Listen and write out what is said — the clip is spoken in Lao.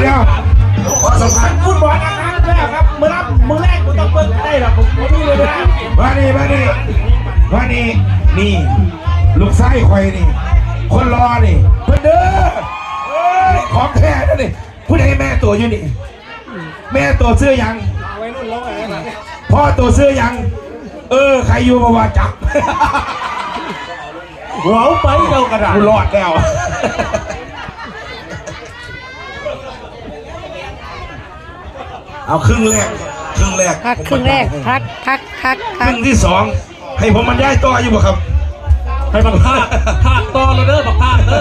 ດຽວ ຂໍສຳພາດ ຟຸດບອນອາຫານແລ້ວຄັບ ມື້ລະມື້ແລງບໍ່ຕ້ອງເບິ່ງກໍໄດ້ດອກ ບໍ່ມີເວລາ ມານີ້ ມານີ້ ມານີ້ ນີ້ ລູກຊາຍຂ້ອຍນີ້ ຄົນຫຼໍ່ນີ້ ເພິ່ນເດີ ເອີຍ ຂອງແທ້ເດີນີ້ ຜູ້ໃດແມ່ໂຕຢູ່ນີ້? ແມ່ໂຕຊື່ຫຍັງ? ພໍ່ໂຕຊື່ຫຍັງ? ເອີ ໃຄຢູ່ບໍ່ວ່າຈັກ ເວົ້າໄປເຈົ້າກໍໄດ້ ກູລອດແລ້ວ ເອົາ ຄຶ່ງແລກ ຄຶ່ງແລກ ພັກຄຶ່ງແລກ ພັກ ພັກ ພັກ ພັກ ຄຶ່ງທີສອງ ໃຫ້ຜົມບັນຍາຍຕໍ່ຢູ່ບໍ່ຄັບ? ໃຫ້ບັກພາກ ພາກຕໍ່ແລ້ວເດີ ບັກພາກເດີ